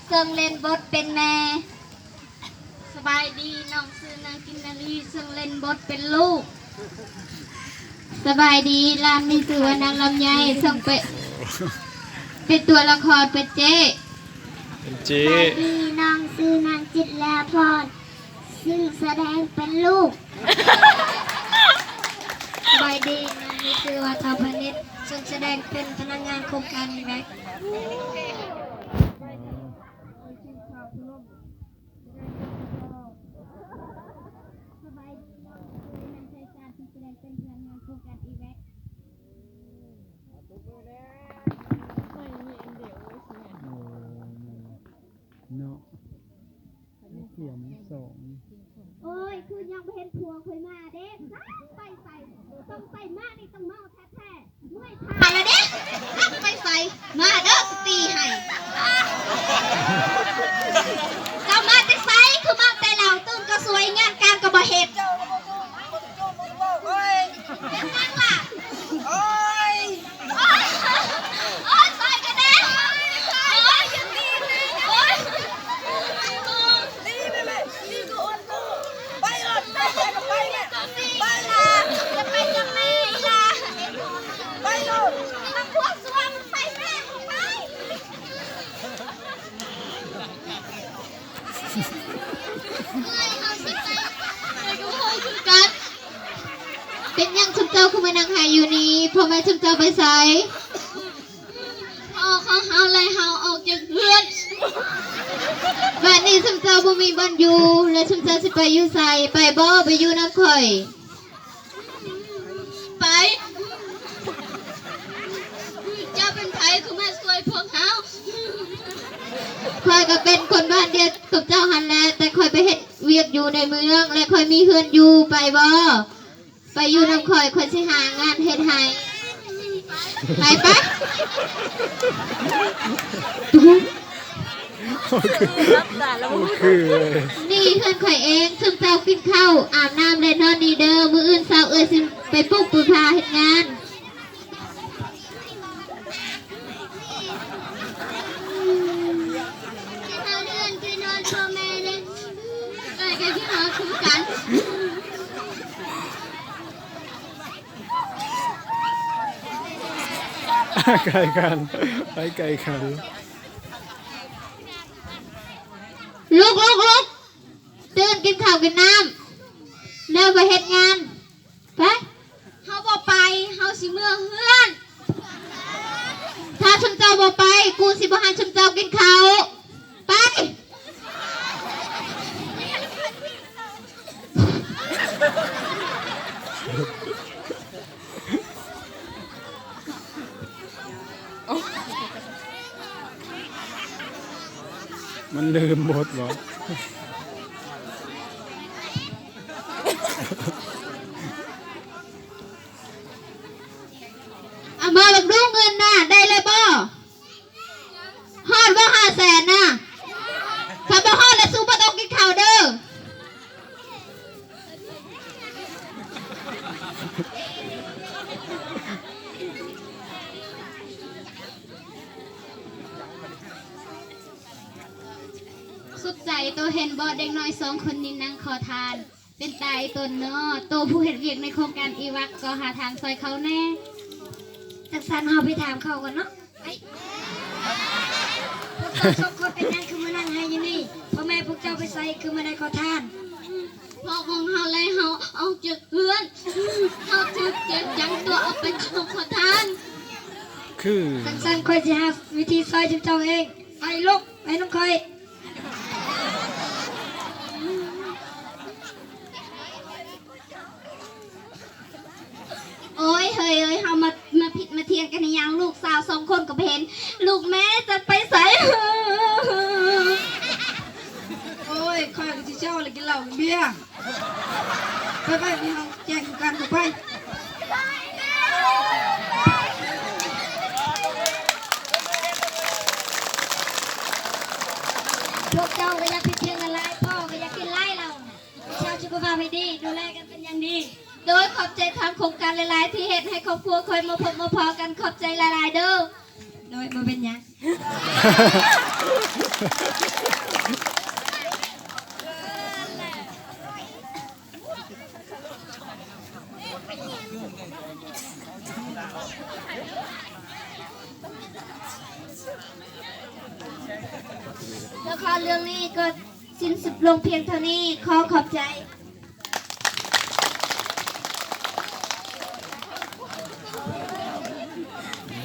ເຊິ່ງເລ່ນບົດເປັນແມ່. ສະບາຍດີ, ນ້ອງຊື່ນາງກິນນາລີ ເຊິ່ງເລ່ນບົດເປັນລູກ. ສະບາຍດີ, ຫຼານນີ້ຊື່ວ່ານາງລຳໄຍ ເຊິ່ງເປັນ ເປັນຕົວລະຄອນເປັນເຈ້. ເປັນເຈ້. ສະບາຍດີ, ນ້ອງຊື່ນາງຈິດລາພອນ ຊຶ່ງສະແດງເປັນລູກ. ສະບາຍດີ, ນ້ອງມີຊື່ວ່າ ທ້າວພານິດ ເຊິ່ງສະແດງເປັນພະນັກງານໂຄງການ ອີແວັກ. ສະບາຍດີ, ນ້ອງຊື່ນາງໄຊສານ ເຊິ່ງສະແດງເປັນພະນັກງານໂຄງການ ອີແວັກ. ໂອ້ ເນາະ ຂຽນສອງ. ໂອ້ຍ ຄືຍັງບໍ່ເຫັນຜົວຂ້ອຍມາເດ້. ໄປໃສ? ຕ້ອງໄປມານີ້ ຕ້ອງເມົາແທ້ໆ. ເມື່ອຍຂາລະເດ້. ໄປໃສ? ມາເດີ ຊິຕີໃຫ້. ເຈົ້າມາແຕ່ໃສ? ຄືມາແຕ່ເຫຼົ້າ. ຕື່ນກໍສວຍ ງານການກໍບໍ່ເຮັດ. ເຮັດຫຍັງລະ? ໂອ້ຍ ໂອ້ຍ ໂອ້ຍ ຊ່ອຍກັນແດ່. ໂອ້ຍ ໂອ້ຍ ຕີແມ່ ຕີກູອ່ອນກູ. ໄປໂລດ ໄປ ໄປ ໄປ ໄປລະ. ຢ່າໄປກັບແມ່ອີ່ຫຼ້າ. ໄປໂລດ ນຳພວກສວນໄປແມ່ ໄປ. ເປັນຫຍັງຊຸມເຈົ້າຄືມານັ່ງໄຫ້ຢູ່ນີ້? ພໍ່ແມ່ຊຸມເຈົ້າໄປໃສ? ພໍ່ຂອງເຮົາໄລ່ເຮົາອອກຈາກເຮືອນ. ບາດນີ້ຊຸມເຈົ້າບໍ່ມີບ່ອນຢູ່ ແລະ ຊຸມເຈົ້າຊິໄປຢູ່ໃສ? ໄປບໍ່? ໄປຢູ່ນຳຂ້ອຍ. ໄປ. ເຈົ້າເປັນໃຜຄືມາຊ່ວຍພວກເຮົາ? ຂ້ອຍກໍເປັນຄົນບ້ານດຽວກັບເຈົ້າຫັ້ນແຫຼະ ແຕ່ຂ້ອຍໄປເຮັດວຽກຢູ່ໃນເມືອງ ແລະ ຂ້ອຍມີເຮືອນຢູ່. ໄປບໍ່? ໄປຢູ່ນຳຂ້ອຍ ຂ້ອຍຊິຫາງານເຮັດໃຫ້. ໄປ ໄປ. ຄື ຄືເລີຍ. ນີ້ເຮືອນຂ້ອຍເອງ. ຊຸມເຈົ້າກິນເຂົ້າ ອາບນ້ຳ ແລະ ນອນດີເດີ. ມື້ອື່ນເຊົ້າເອື້ອຍຊິໄປປຸກປູພາເຮັດງານ. ເຮືອນຄືນອນພໍ່ແມ່ເດ້. ເອື້ອຍກໍຄິດຮອດຄືກັນ. ໄກກັນ ໄປໄກກັນ. ລຸກ ລຸກ ລຸກ ຕື່ນ ກິນເຂົ້າກິນນ້ຳ ແລ້ວໄປເຮັດງານ. ໄປ. ເຮົາບໍ່ໄປ ເຮົາຊິເມືອເຮືອນ. ຖ້າຊຸມເຈົ້າບໍ່ໄປ ກູຊິບໍ່ໃຫ້ຊຸມເຈົ້າກິນເຂົ້າ. ໄປ. ມັນລືມບົດບໍ? ເອົາມາເບິ່ງດູ ເງິນນະ ໄດ້ແລ້ວບໍ່? ຮອດບໍ່ ຫ້າແສນນະ? ຖ້າບໍ່ຮອດແລ້ວ ສູບໍ່ຕ້ອງກິນເຂົ້າເດີ. ສຸດໃຈໂຕເຫັນບໍ່ ເດັກນ້ອຍສອງຄົນນີ້ນັ່ງຂໍທານ ເປັນຕາອີ່ຕົນເນາະ. ໂຕຜູ້ເຮັດວຽກໃນໂຄງການອີວັກ ກໍຫາທາງຊ່ອຍເຂົາແດ່. ຈັ່ງຊັ້ນເຮົາໄປຖາມເຂົາກ່ອນເນາະ. ພວກເຈົ້າສອງຄົນເປັນຫຍັງຄືມານັ່ງໄຫ້ຢູ່ນີ້? ພໍ່ແມ່ພວກເຈົ້າໄປໃສ ຄືມາໄດ້ຂໍທານ? ພໍ່ຂອງເຮົາໄລ່ເຮົາອອກຈາກເຮືອນ. ເຮົາຖືກເຈັບຈັງຕົວເອົາໄປສົ່ງຂໍທານ. ຄື ຈັ່ງຊັ້ນຂ້ອຍຊິຫາວິທີຊ່ອຍເຈົ້າເອງ. ໄປລູກ ໄປນຳຂ້ອຍ. ໂອ້ຍ ເຮີຍເອີຍ ເຮົາມາ ມາຜິດມາຖຽງກັນອີ່ຫຍັງ? ລູກສາວສອງຄົນກໍບໍ່ເຫັນ ລູກແມ່ຈັກໄປໃສ? ໂອ້ຍ ຂ້ອຍກໍຊິເຈົ້າລະກິນເຫຼົ້າກິນເບຍ. ໄປໆ ນີ້ເຮົາແຈ້ງການເຂົ້າໄປ. ພວກເຈົ້າກໍຢ່າຜິດພຽງກັນຫຼາຍ ພໍ່ກໍຢ່າກິນຫຼາຍເຫຼົ້າ. ເຈົ້າສຸຂະພາບໃຫ້ດີ ດູແລກັນເປັນຢ່າງດີ. ໂດຍ ຂອບໃຈທາງໂຄງການຫຼາຍໆ ທີ່ເຮັດໃຫ້ຄອບຄົວຂ້ອຍມາພົບມາພໍ້ກັນ. ຂອບໃຈຫຼາຍໆເດີ. ໂດຍ ບໍ່ເປັນຫຍັງ. ລະຄອນເລື່ອງນີ້ກໍສິ້ນສຸດລົງພຽງເທົ່ານີ້. ຂໍຂອບໃຈ.